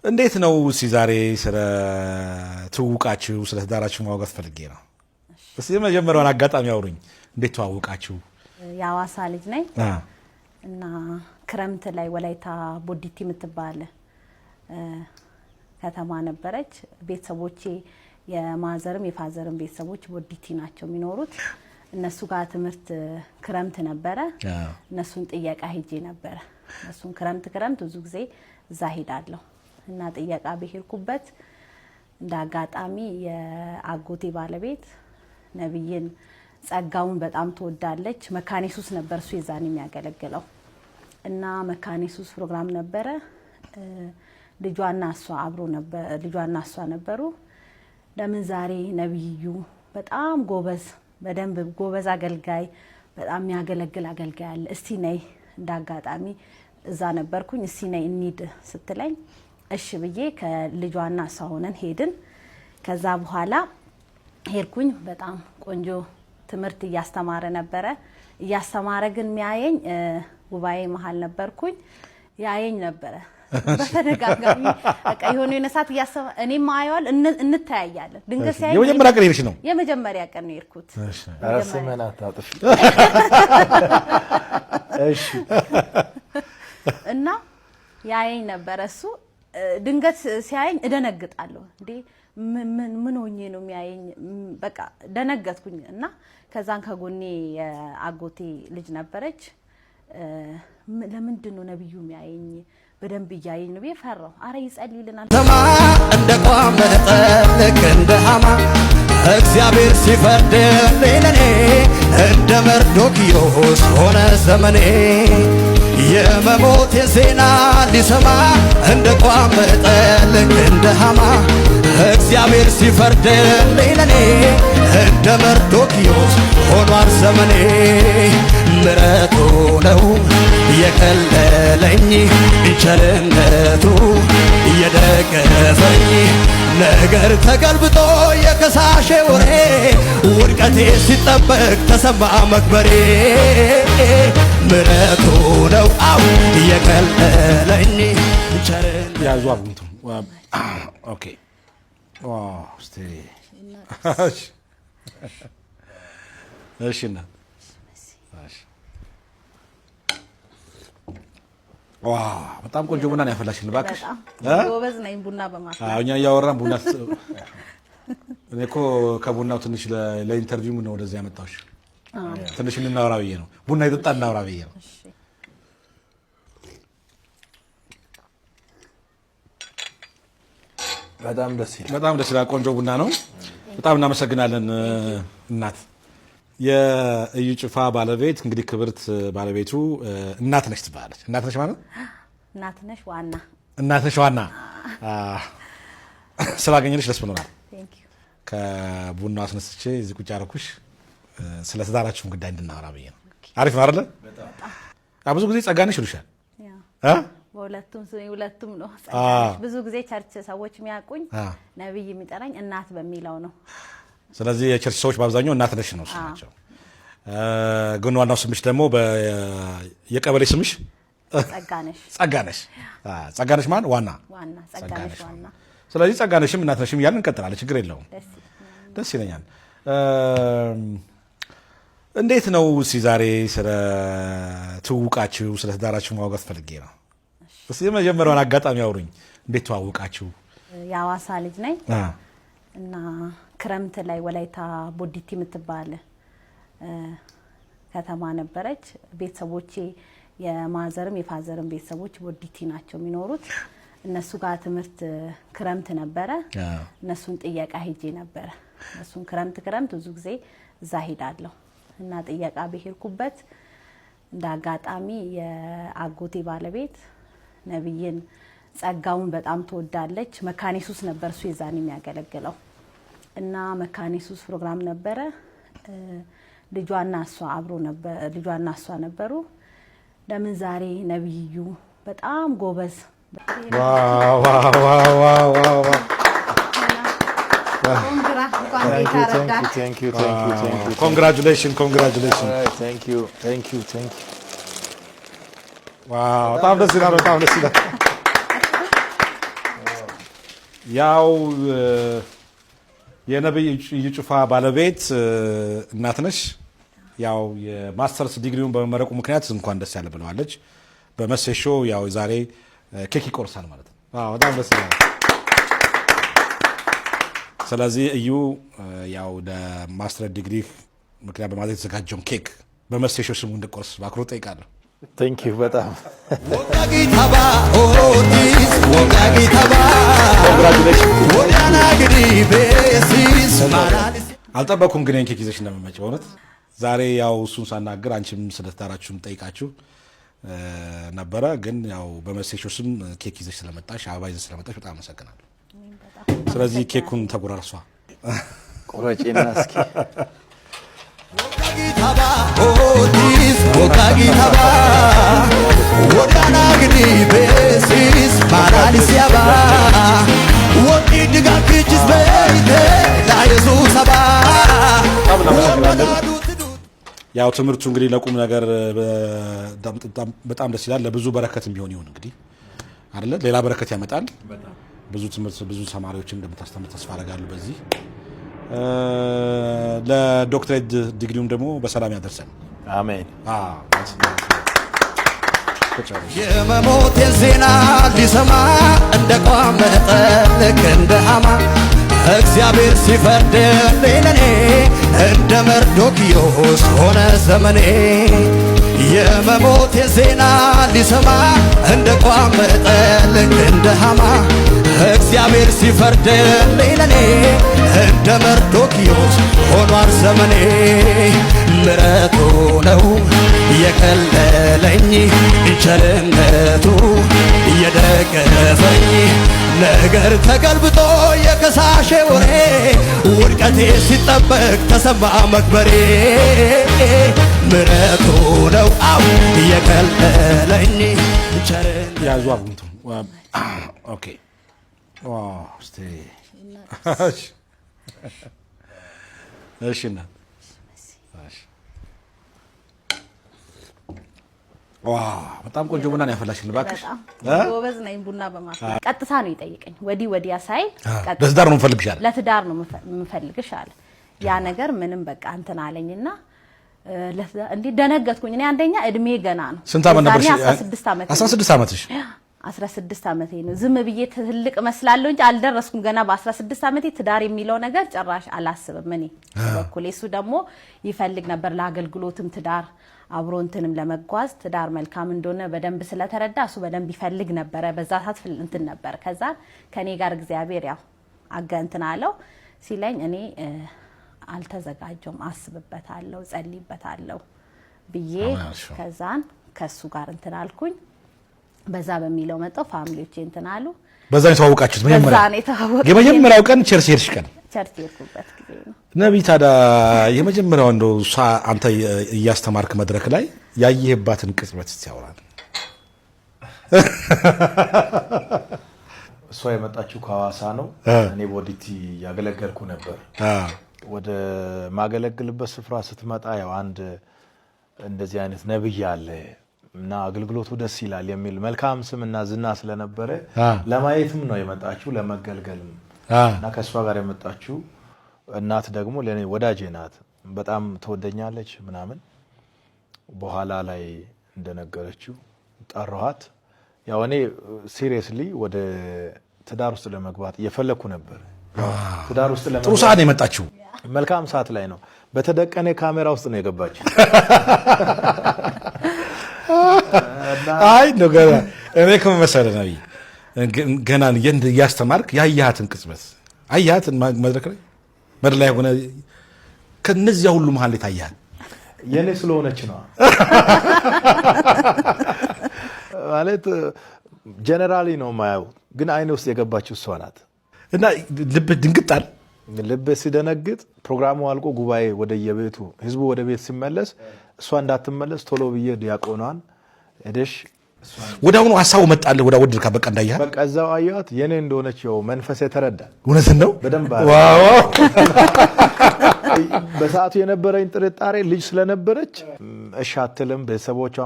እንዴት ነው? እስኪ ዛሬ ስለ ትውውቃችሁ፣ ስለ ትዳራችሁ ማውጋት ፈልጌ ነው። እስኪ የመጀመሪያውን አጋጣሚ አውሩኝ። እንዴት ተዋወቃችሁ? የአዋሳ ልጅ ነኝ እና ክረምት ላይ ወላይታ ቦዲቲ የምትባል ከተማ ነበረች። ቤተሰቦቼ የማዘርም የፋዘርም ቤተሰቦች ቦዲቲ ናቸው የሚኖሩት። እነሱ ጋር ትምህርት ክረምት ነበረ። እነሱን ጥየቃ ሄጄ ነበረ። እነሱን ክረምት ክረምት ብዙ ጊዜ እዛ ሄዳለሁ እና ጥየቃ በሄድኩበት እንደ አጋጣሚ የአጎቴ ባለቤት ነብይን ጸጋውን በጣም ትወዳለች። መካነ ኢየሱስ ነበር እሱ የዛን የሚያገለግለው እና መካነ ኢየሱስ ፕሮግራም ነበረ። ልጇና እሷ አብሮ ነበር፣ ልጇና እሷ ነበሩ። ለምን ዛሬ ነብዩ በጣም ጎበዝ፣ በደንብ ጎበዝ አገልጋይ፣ በጣም የሚያገለግል አገልጋይ አለ፣ እስቲ ነይ። እንደ አጋጣሚ እዛ ነበርኩኝ። እስቲ ነይ እንሂድ ስትለኝ እሺ ብዬ ከልጇና እሷ ሆነን ሄድን። ከዛ በኋላ ሄድኩኝ። በጣም ቆንጆ ትምህርት እያስተማረ ነበረ። እያስተማረ ግን የሚያየኝ ጉባኤ መሀል ነበርኩኝ፣ ያየኝ ነበረ በተደጋጋሚ። በቃ የሆነ የሆነ ሰዓት እያሰበ እኔም አየዋል፣ እንተያያለን። ድንገት ሲያየኝ የመጀመሪያ ቀን ሄድሽ ነው? የመጀመሪያ ቀን ነው የሄድኩት። ኧረ ስምህን አታጥፊ። እሺ። እና ያየኝ ነበረ እሱ። ድንገት ሲያየኝ እደነግጣለሁ። እንዴ ምን ምን ሆኜ ነው የሚያየኝ? በቃ ደነገጥኩኝ። እና ከዛን ከጎኔ የአጎቴ ልጅ ነበረች። ለምንድን ነው ነብዩ የሚያየኝ? በደንብ እያየኝ ነው ብዬ ፈራሁ። አረ ይጸልይልናል። ተማ እንደ ቋመጠ ልክ እንደ ሃማ እግዚአብሔር ሲፈርድልኝ ለኔ እንደ መርዶክዮስ ሆነ ዘመኔ። የመሞቴ ዜና ሊሰማ እንደ ቋመጠ ልክ እንደ ሃማ እግዚአብሔር ሲፈርድልኝ ለኔ እንደ መርዶክዮስ ሆኗል ዘመኔ። ምሕረቱ ነው የከለለኝ፣ ቸርነቱ እየደገፈኝ፣ ነገር ተገልብጦ የከሳሼ ወሬ ውድቀቴ ሲጠበቅ ተሰማ መክበሬ። ምሕረቱ ነው አው የከለለኝ ቸርነቱ ያዙ አቡንቱ። Okay፣ እስቲ እሺ፣ እሺ እናት፣ እሺ። ዋ በጣም ቆንጆ ቡና ነው ያፈላሽልን እባክሽ። በጣም ጎበዝ ነኝ ቡና በማፍላት። አዎ፣ እኛ እያወራን ቡና። እኔ እኮ ከቡናው ትንሽ ለ interview ነው ወደዚህ ያመጣሁሽ። ትንሽ እንናወራ ብዬ ነው። ቡና የጠጣ እናወራ ብዬ ነው። እሺ። በጣም ደስ ይላል። በጣም ደስ ይላል። ቆንጆ ቡና ነው። በጣም እናመሰግናለን እናት። የእዩ ጭፋ ባለቤት እንግዲህ ክብርት ባለቤቱ እናት ነሽ ትባላለች። እናት ነሽ ማለት እናት ነሽ ዋና። እናት ነሽ ዋና። ስላገኘንሽ ደስ ብሎናል። Thank you. ከቡናው አስነስቼ እዚህ ቁጭ ያደረኩሽ ስለ ትዳራችሁም ጉዳይ እንድናወራ ብዬ ነው። አሪፍ ነው አይደለ? ብዙ ጊዜ ጸጋነሽ ይሉሻል። Yeah። እ? በሁለቱም ስሜ ሁለቱም ነው። ጸጋነሽ። ብዙ ጊዜ church ሰዎች የሚያውቁኝ ነብይ የሚጠራኝ እናት በሚለው ነው። ስለዚህ የ church ሰዎች በአብዛኛው እናት ነሽ ነው ስማቸው። ግን ዋናው ስምሽ ደግሞ የቀበሌ ስምሽ ጸጋነሽ። ጸጋነሽ። ጸጋነሽ ማን ዋና? ዋና፣ ጸጋነሽ ዋና። ስለዚህ ጸጋነሽም እናት ነሽም እያልን እንቀጥላለን። ችግር የለውም። ደስ ደስ ይለኛል። እንዴት ነው? እስኪ ዛሬ ስለ ትውውቃችሁ፣ ስለ ትዳራችሁ ማውጋት ፈልጌ ነው። እስኪ የመጀመሪያውን አጋጣሚ አውሩኝ። እንዴት ተዋወቃችሁ? የአዋሳ ልጅ ነኝ እና ክረምት ላይ ወላይታ ቦዲቲ የምትባል ከተማ ነበረች። ቤተሰቦቼ የማዘርም የፋዘርም ቤተሰቦች ቦዲቲ ናቸው የሚኖሩት። እነሱ ጋር ትምህርት ክረምት ነበረ። እነሱን ጥየቃ ሄጄ ነበረ። እነሱን ክረምት ክረምት ብዙ ጊዜ እዛ ሄዳለሁ እና ጥየቃ በሄድኩበት እንደ አጋጣሚ የአጎቴ ባለቤት ነብይን ጸጋውን በጣም ትወዳለች። መካነ ኢየሱስ ነበር እሱ የዛን የሚያገለግለው እና መካነ ኢየሱስ ፕሮግራም ነበረ። ልጇና እሷ አብሮ ነበር፣ ልጇና እሷ ነበሩ። ለምን ዛሬ ነብዩ በጣም ጎበዝ Wow wow wow wow wow wow! Congra፣ እንኳን ጌታ ረዳህ። Thank you, thank you, thank you. Congratulation, congratulation! Thank you, thank you, thank you. Wow በጣም ደስ ይላል። በጣም ደስ ይላል። ያው የነብይ እዩ ጩፋ ባለቤት እናትነሽ ያው የማስተርስ ዲግሪውን በመመረቁ ምክንያት እንኳን ደስ ያለ ብለዋለች። በመሴ show ያው ዛሬ ኬክ ይቆርሳል ማለት ነው። አዎ፣ በጣም ደስ ይላል። ስለዚህ እዩ ያው ለማስተር ዲግሪ ምክንያት በማድረግ የተዘጋጀውን ኬክ በመሴ show ስሙ እንድቆርስ በአክብሮት እጠይቃለሁ። Thank you በጣም። Wogagitaba ootis wogagitaba ወዳናግዲ ቤሲስ ማላሊስ። አልጠበኩም ግን ይሄን ኬክ ይዘሽ እንደምመጪ በእውነት። ዛሬ ያው እሱን ሳናግር አንቺም ስለ ትዳራችሁም ጠይቃችሁ ነበረ። ግን ያው በመሴ show ስም ኬክ ይዘሽ ስለመጣሽ፣ አበባ ይዘሽ ስለመጣሽ በጣም አመሰግናለሁ። ስለዚህ ኬኩን ተጎራርሷ። ቁረጪና እስኪ። Wogagitaba ootis wogagitaba ወዳናግዲ ቤሲስ ማላሊስ ያባ ወዲ ድጋክችስ በይቴ ላየሱስ አባ። በጣም እናመሰግናለን። ያው ትምህርቱ እንግዲህ ለቁም ነገር በጣም ደስ ይላል። ለብዙ በረከት የሚሆን ይሁን እንግዲህ አይደለ? ሌላ በረከት ያመጣል። ብዙ ትምህርት ብዙ ተማሪዎችን እንደምታስተምር ተስፋ አደርጋለሁ። በዚህ ለዶክትሬት ዲግሪውም ደግሞ በሰላም ያደርሰን። አሜን። አዎ። የመሞቴን ዜና ሊሰማ እንደ ቋመጠ ልክ እንደ ሃማ፣ እግዚአብሔር ሲፈርድልኝ ለኔ እንደ መርዶክዮስ ሆነ ዘመኔ። የመሞቴን ዜና ሊሰማ እንደ ቋመጠ ልክ እንደ ሃማ፣ እግዚአብሔር ሲፈርድልኝ ለኔ እንደ መርዶክዮስ ሆኗል ዘመኔ። ምሕረቱ ነው የከለለኝ፣ ቸርነቱ የደገፈኝ። ነገር ተገልብጦ የከሳሼ ወሬ፣ ውድቀቴ ሲጠበቅ ተሰማ መክበሬ። ምሕረቱ ነው አው የከለለኝ ቸርነቱ ያዙ አጉንቱ። Okay፣ እስቲ እሺ እናት፣ እሺ። Wow፣ በጣም ቆንጆ ቡና ነው ያፈላሽልን እባክሽ። በጣም ጎበዝ ነኝ ቡና በማፍላት። ቀጥታ ነው የጠየቀኝ። ወዲህ ወዲያ ሳይል ቀጥታ። ለትዳር ነው የምፈልግሽ አለ። ለትዳር ነው የምፈልግሽ አለ። ያ ነገር ምንም በቃ እንትን አለኝና እንዲህ ደነገጥኩኝ። እኔ አንደኛ እድሜ ገና ነው። ስንት ዓመት ነበርሽ? የዛኔ 16 ዓመቴ ነው። 16 ዓመትሽ? 16 ዓመቴ ነው። ዝም ብዬ ትልቅ እመስላለሁ እንጂ አልደረስኩም ገና። በ16 ዓመቴ ትዳር የሚለው ነገር ጭራሽ አላስብም እኔ በኩሌ። እሱ ደግሞ ይፈልግ ነበር፣ ለአገልግሎትም ትዳር አብሮ እንትንም ለመጓዝ ትዳር መልካም እንደሆነ በደንብ ስለተረዳ እሱ በደንብ ይፈልግ ነበረ። በዛ ሰዓት እንትን ነበር። ከዛ ከኔ ጋር እግዚአብሔር ያው አገ እንትን አለው። ሲለኝ እኔ አልተዘጋጀውም፣ አስብበታለሁ፣ ጸልይበታለሁ ብዬ ከዛን ከሱ ጋር እንትን አልኩኝ። በዛ በሚለው መጣው family ዎቼ እንትን አሉ። በዛ ነው የተዋወቃችሁት? መጀመሪያ? በዛ ነው የተዋወቅኩት። የመጀመሪያው ቀን church ሄድሽ ቀን? Church የሄድኩበት ጊዜ ነው። ነቢይ፣ ታዲያ የመጀመሪያው እንደው እሷ አንተ እያስተማርክ መድረክ ላይ ያየህባትን ቅጽበት እስቲ አውራን። እሷ የመጣችው ከሐዋሳ ነው። እኔ ቦዲቲ እያገለገልኩ ነበር። ወደ ማገለግልበት ስፍራ ስትመጣ ያው አንድ እንደዚህ አይነት ነብይ አለ እና አገልግሎቱ ደስ ይላል የሚል መልካም ስም እና ዝና ስለነበረ ለማየትም ነው የመጣችው፣ ለመገልገልም። እና ከእሷ ጋር የመጣችው እናት ደግሞ ለእኔ ወዳጄ ናት። በጣም ትወደኛለች ምናምን። በኋላ ላይ እንደነገረችው ጠራኋት። ያው እኔ seriously ወደ ትዳር ውስጥ ለመግባት እየፈለግኩ ነበር። ትዳር ውስጥ ጥሩ ለመግባት ሰዓት ነው የመጣችው። መልካም ሰዓት ላይ ነው። በተደቀነ ካሜራ ውስጥ ነው የገባችው። አይ ነው ገና እኔ ከመሰለህ ነብይ ገና እያስተማርክ ያየሃትን ቅጽበት አየሃትን መድረክ ላይ ሆነ ከነዚያ ሁሉ መሀል ላይ ታያል። የኔ ስለሆነች ነው ማለት generally ነው የማየው፣ ግን አይኔ ውስጥ የገባችው እሷ ናት። እና ልብህ ድንግጥ አለ። ልብ ሲደነግጥ ፕሮግራሙ አልቆ ጉባኤ ወደየቤቱ ህዝቡ ወደ ቤት ሲመለስ እሷ እንዳትመለስ ቶሎ ብዬ ዲያቆኗን ሄደሽ ወዲያውኑ ሀሳቡ መጣልህ። ወዲያ ወደድካ በቃ እንዳየሃት? በቃ እዛው አየኋት፣ የኔ እንደሆነች ያው መንፈስ የተረዳ። እውነትን ነው። በደንብ። Wow። በሰዓቱ የነበረኝ ጥርጣሬ ልጅ ስለነበረች እሺ አትልም፣ ቤተሰቦቿ